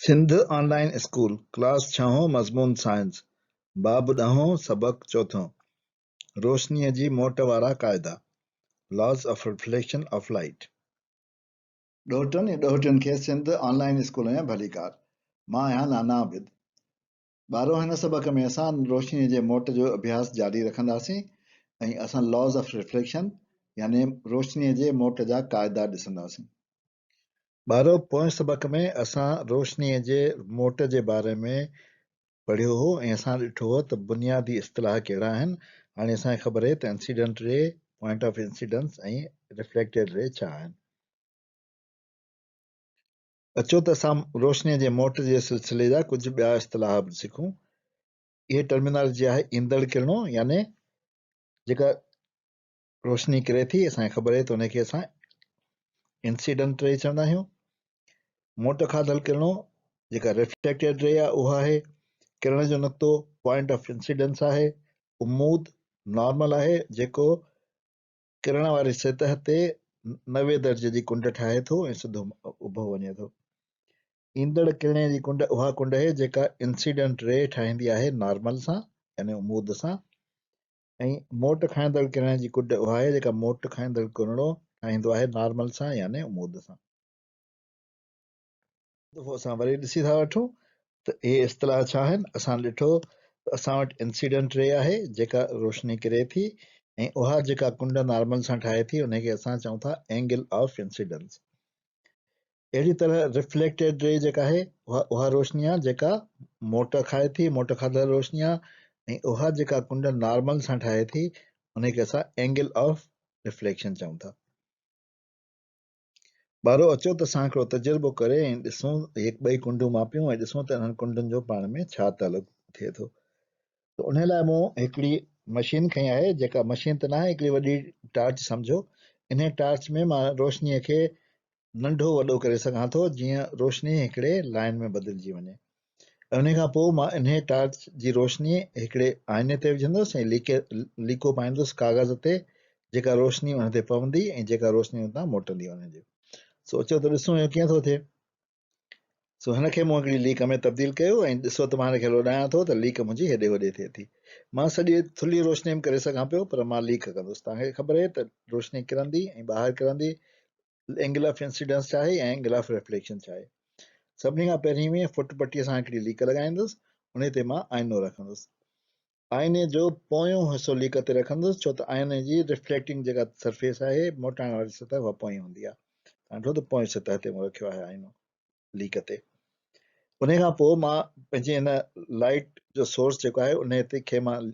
سنڌ آن line school, class ڇهون، مضمون science, باب ڏهون، سبق چوٿون، روشنيء جي موٽ وارا قاعدا، Laws of Reflection of Light. ڏوهٽن ۽ ڏوهٽين کي سنڌ آن لائين اسڪول ۾ ڀليڪار. مان آهيان نانا عابد. ٻارو هن سبق ۾ اسان روشنيء جي موٽ جو اڀياس جاري رکنداسين ۽ اسان Laws of Reflection يعني روشنيء جي موٽ جا قاعدا ڏسنداسين. ٻارو پوئين سبق ۾ اسان روشنيء جي موٽ جي باري ۾ پڙهيو هو ۽ اسان ڏٺو هو ته بنيادي اصطلاح ڪهڙا آهن. هاڻي اسان کي خبر آهي ته incident ray, point of incidence ۽ reflected ray ڇا آهن. اچو ته اسان روشنيء جي موٽ جي سلسلي جا ڪجهه ٻيا اصطلاح به سکون. اهي ٽرمينالاجي آهي ايندڙ ڪرڻو يعني جيڪا روشني ڪري ٿي اسان کي خبر آهي ته ان کي اسان انسيڊنٽ ري چوندا آهيون. موٽ کاڌل ڪرڻو جيڪا ريفليڪٽيڊ ري آهي اها آهي. ڪرڻ جو نقطو پوائنٽ آف انسيڊنس آهي. عمود نارمل آهي جيڪو ڪرڻ واري سطح تي 90 درجي جي ڪنڊ ٺاهي ٿو ۽ سڌو اڀو وڃي ٿو. ايندڙ ڪرڻي جي ڪنڊ اها ڪنڊ اهي جيڪا انسيڊنٽ ري ٺاهيندي آهي نارمل سان يعني عمود سان ۽ موٽ کائيندڙ ڪرڻي جي ڪنڊ اها آهي جيڪا موٽ کائيندڙ ڪرڻو ٺاهيندو آهي نارمل سان يعني عمود سان. دفعو اسان وري ڏسي ٿا وٺون ته اهي اصطلاح ڇا آهن. اسان ڏٺو ته اسان وٽ انسيڊنٽ ري آهي جيڪا روشني ڪري ٿي ۽ اها جيڪا ڪنڊ نارمل سان ٺاهي ٿي ان کي اسان چئون ٿا اينگل آف انسيڊنس. اهڙي طرح رفليڪٽيڊ ري جيڪا آهي اها اها روشني آهي جيڪا موٽ کائي ٿي، موٽ کاڌل روشني آهي ۽ اها جيڪا ڪنڊ نارمل سان ٺاهي ٿي ان کي اسان اينگل آف رفليڪشن چئون ٿا. ٻارو اچو ته اسان هڪڙو تجربو ڪري ۽ ڏسون هي ٻئي ڪنڊون ماپيون ۽ ڏسون ته انهن ڪنڊن جو پاڻ ۾ ڇا تعلق ٿئي ٿو. ته انهي لاء مون هڪڙي مشين کنئي آهي جيڪا مشين ته ناهي هڪڙي وڏي ٽارچ سمجهو. انهي ٽارچ ۾ مان روشنيء کي ننڍو وڏو ڪري سگهان ٿو جيئن روشني هڪڙي لائين ۾ بدلجي وڃي. انهي کان پوء مان انهي ٽارچ جي روشني هڪڙي آئيني تي وجهندس ۽ ليڪي ليڪو پائيندس ڪاغذ تي جيڪا روشني ان تي پوندي ۽ جيڪا روشني اتان موٽندي انهي جي. سو اچو ته ڏسون اهو ڪيئن ٿو ٿئي. سو هن کي مون هڪڙي ليڪ ۾ تبديل ڪيو ۽ ڏسو ته مان هن کي لوڏايان ٿو ته ليڪ منهنجي هيڏي هوڏي ٿئي ٿي. مان سڄي ٿلهي روشني به ڪري سگهان پيو پر مان ليڪ ڪندس. توهان کي خبر آهي ته روشني ڪرندي ۽ ٻاهر ڪرندي اينگل آف انسيڊنس ڇا آهي ۽ اينگل آف ريفليڪشن ڇا آهي. سڀني کان پهرين ۾ فٽ پٽي سان هڪڙي ليڪ لڳائيندس، انهي تي مان آئينو رکندس. آئيني جو پويون حصو ليڪ تي رکندس ڇو ته آئيني جي ريفليڪٽنگ جيڪا سرفيس آهي موٽائڻ واري سطح اها پوئين هوندي آهي. تان ڏٺو ته پوئين سطح تي مون رکيو آهي آئينو ليڪ تي. انهي کان پوء مان پنهنجي هن لائيٽ جو سورس جيڪو آهي انهي تي کي مان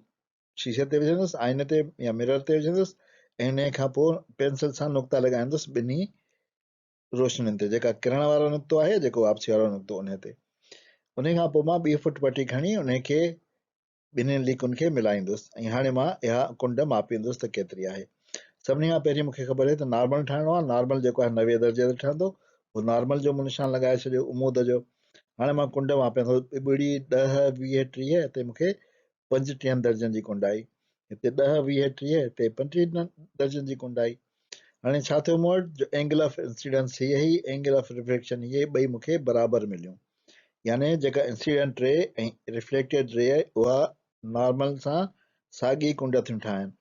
شيشي تي وجهندس، آئيني تي يا مرر تي وجهندس ۽ انهيء کان پوء پينسل سان نقطا لڳائيندس ٻنهي روشنين تي جيڪا ڪرڻ وارو نقطو آهي جيڪو واپسي وارو نقطو انهيء تي. انهيء کان پوء مان ٻي فٽ پٽي کڻي انهيء کي ٻنهي ليڪن کي ملائيندس ۽ هاڻي مان اها ڪنڊ ماپيندس ته ڪيتري آهي. سڀني کان پهرين مون کي خبر آهي ته نارمل ٺاهڻو آهي، نارمل جيڪو آهي 90 درجي تي ٺهندو، پوء نارمل جو مون نشان لڳائي ڇڏيو عمود جو. هاڻي مان ڪنڊ ماپيان ٿو ٻڙي، ڏهه، 20، 30 هتي مون کي پنجٽيهن درجن جي ڪنڊ آئي. هتي ڏهه، 20، 30، هتي 35 درجن جي ڪنڊ آئي. هاڻي ڇا ٿيو مون وٽ جو اينگل آف انسيڊنس هيء هئي، اينگل آف ريفريڪشن هيء هئي، ٻئي مون کي برابر مليون. يعني جيڪا انسيڊنٽ ري ۽ ريفليڪٽيڊ ري اها نارمل سان ساڳي ڪنڊ ٿيون ٺاهن.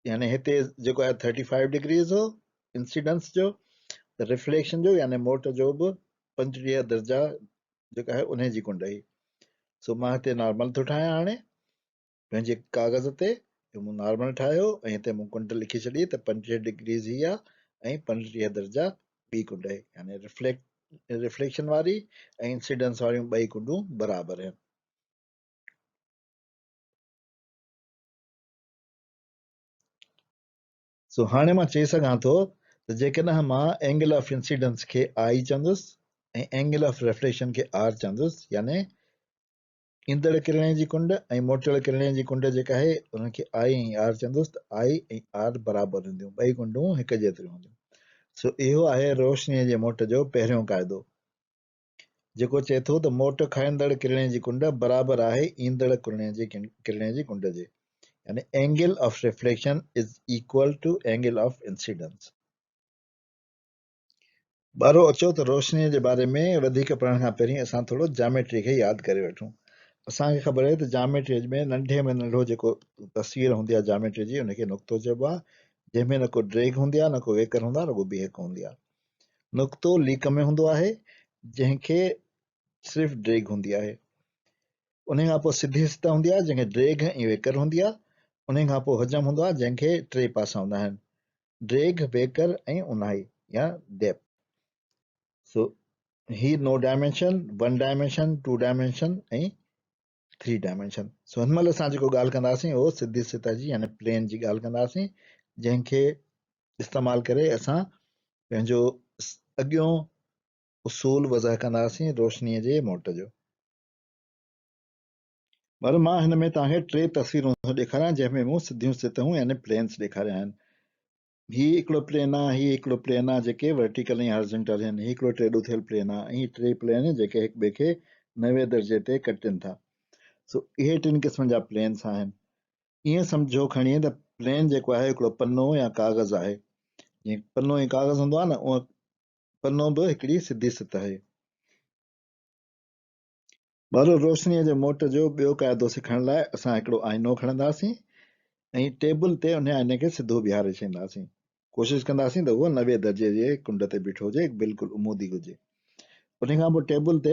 يعني هتي جيڪو آهي 35 ڊگريز هو انسيڊنس جو ته ريفليڪشن جو يعني موٽ جو به 35 درجا جيڪا آهي انهي جي ڪنڊ هئي. سو مان هتي نارمل ٿو ٺاهيان هاڻي پنهنجي ڪاغذ تي اهو مون نارمل ٺاهيو ۽ هتي مون ڪنڊ لکي ڇڏي ته 35 ڊگريز هي آهي ۽ 35 درجا ٻي ڪنڊ آهي يعني ريفليڪشن واري ۽ انسيڊنس واريون ٻئي ڪنڊون برابر آهن. سو هاڻي مان چئي سگهان ٿو ته جيڪڏهن مان اينگل آف انسيڊنس کي آء چوندس ۽ اينگل آف ريفليڪشن کي آر چوندس يعني ايندڙ ڪرڻي جي ڪنڊ ۽ موٽيل ڪرڻي جي ڪنڊ جيڪا آهي انهن کي آء ۽ آر چوندس ته آء ۽ آر برابر هونديون، ٻئي ڪنڊون هڪ جيتريون هونديون. سو اهو آهي روشنيء جي موٽ جو پهريون قاعدو. جيڪو چئي ٿو ته موٽ کائيندڙ ڪرڻي جي ڪنڊ برابر آهي ايندڙ ڪرڻي جي ڪرڻي جي ڪنڊ جي يعني angle of reflection is equal to angle of incidence. ٻارو اچو ته روشنيء جي باري ۾ وڌيڪ پڙهڻ کان پهرين اسان ٿورو جاميٽري کي ياد ڪري وٺون. اسان کي خبر آهي ته جاميٽري ۾ ننڍي ۾ ننڍو جيڪو تصوير هوندي آهي جاميٽري جي ان کي نقطو چئبو آهي، جنهن ۾ نه ڪو ڊيگهه هوندي آهي نه ڪو ويڪر هوندو آهي رڳو بيهڪ هوندي آهي. نقطو ليڪ ۾ هوندو آهي جنهن کي صرف ڊيگهه هوندي آهي. انهي کان پوء سڌي سطح هوندي آهي جنهن کي ڊيگهه ۽ ويڪر هوندي آهي. انهي کان پوء حجم هوندو آهي جنهن کي ٽي پاسا هوندا آهن. ڊيگهه، ويڪر ۽ اونهائي يا ڊيپٿ. سو هي نو dimension, one dimension, two dimension ۽ three dimension. سو هن مهل اسان جيڪو ڳالهه ڪنداسين اهو سڌي سطح جي يعني پلين جي ڳالهه ڪنداسين جنهن کي استعمال ڪري اسان پنهنجو اڳيون اصول وضع ڪنداسين روشنيء جي موٽ جو. پر مان هن ۾ توهان کي ٽي تصويرون ٿو ڏيکاريان جنهن ۾ مون سڌيون سطحون يعني پلينس ڏيکاريا آهن. هي هڪڙو پلين آهي، هي هڪڙو پلين آهي جيڪي ورٽيڪل ۽ هارزنٽل آهن، هي هڪڙو ٽيڏو ٿيل پلين آهي ۽ هي ٽي پلين جيڪي هڪ ٻئي کي 90 درجي تي ڪٽين ٿا. سو اهي ٽن قسمن جا پلينس آهن. ائين سمجهو کڻي ته پلين جيڪو آهي هڪڙو پنو يا ڪاغذ آهي. جيئن پنو ۽ ڪاغذ هوندو آهي نه اهو پنو به هڪڙي سڌي سطح آهي. ٻارو روشنيء جي موٽ جو ٻيو قاعدو سکڻ لاء اسان هڪڙو آئينو کڻنداسين ۽ ٽيبل تي انهي آئيني کي سڌو بيهاري ڇڏينداسين. ڪوشش ڪنداسين ته اهو 90 درجي جي ڪنڊ تي بيٺو هجي، بلڪل عمودي هجي. انهي کان پوء ٽيبل تي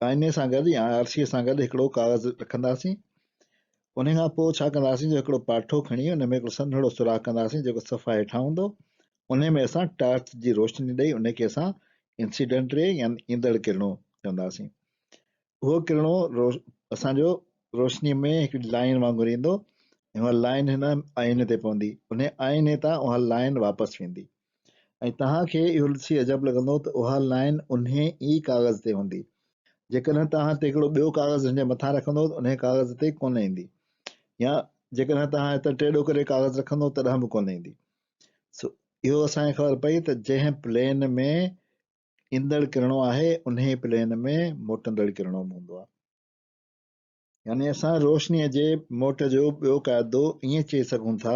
آئيني سان گڏ يا آرسيء سان گڏ هڪڙو ڪاغذ رکنداسين. انهي کان پوء ڇا ڪنداسين جو هڪڙو پاٺو کڻي ان ۾ هڪڙو سنهڙو سوراخ ڪنداسين جيڪو صفا هيٺان هوندو. انهي ۾ اسان ٽارچ جي روشني ڏئي انهي کي اسان انسيڊنٽ ري يا ايندڙ ڪرڻو چونداسين. اهو ڪرڻو اسان جو روشني ۾ هڪڙي لائين وانگر ايندو ۽ اها لائين هن آئيني تي پوندي. انهي آئيني تان اها لائين واپس ويندي ۽ توهان کي اهو ڏسي عجب لڳندو ته اها لائين انهي ئي ڪاغذ تي هوندي. جيڪڏهن توهان هتي هڪڙو ٻيو ڪاغذ هن جي مٿان رکندو ته انهي ڪاغذ تي ڪونه ايندي يا جيڪڏهن توهان هتي ٽيڏو ڪري ڪاغذ رکندو تڏهن به ڪونه ايندي. سو اهو اسان کي خبر پئي ته جنهن پلين ۾ ايندڙ ڪرڻو آهي انهي پلين ۾ موٽندڙ ڪرڻو به هوندو آهي. يعني اسان روشنيء جي موٽ جو ٻيو قاعدو ائين چئي سگهون ٿا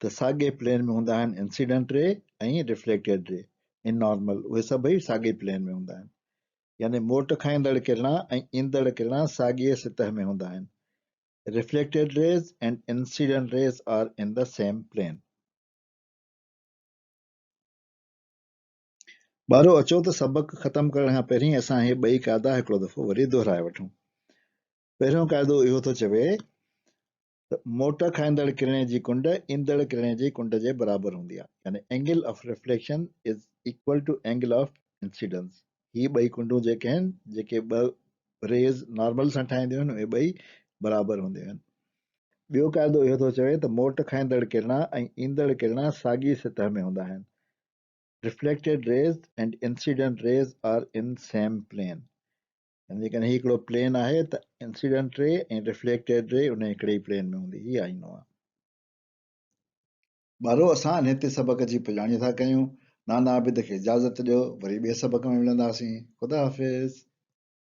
ته ساڳئي پلين ۾ هوندا آهن انسيڊنٽ ري ۽ رفليڪٽيڊ ري ۽ نارمل اهي سڀئي ساڳئي پلين ۾ هوندا آهن. يعني موٽ کائيندڙ ڪرڻا ۽ ايندڙ ڪرڻا ساڳيء سطح ۾ هوندا آهن. Reflected rays and incident rays are in the same plane. ٻارو اچو ته سبق ختم ڪرڻ کان پهرين اسان اهي ٻئي قاعدا هڪڙو دفعو وري دهرائي وٺون. پهريون قاعدو اهو ٿو چوي ته موٽ کائيندڙ ڪرڻي جي ڪنڊ ايندڙ ڪرڻي جي ڪنڊ جي برابر هوندي آهي يعني angle of reflection is equal to angle of incidence. هي ٻئي ڪنڊون جيڪي آهن جيڪي ٻه ريز نارمل سان ٺاهينديون آهن اهي ٻئي برابر هونديون آهن. ٻيو قاعدو اهو ٿو چوي ته موٽ کائيندڙ ڪرڻا ۽ ايندڙ ڪرڻا ساڳي سطح ۾ هوندا آهن. Reflected rays and incident rays are in same plane. يعني جيڪڏهن هي هڪڙو پلين آهي ته انسيڊنٽ ري ۽ رفليڪٽيڊ ري ان هڪڙي ئي پلين ۾ هوندي. هي آئينو آهي. ٻارو اسان انهي تي سبق جي پڄاڻي ٿا ڪيون. نانا عابد کي اجازت ڏيو. وري ٻئي سبق ۾ ملنداسين. خدا حافظ.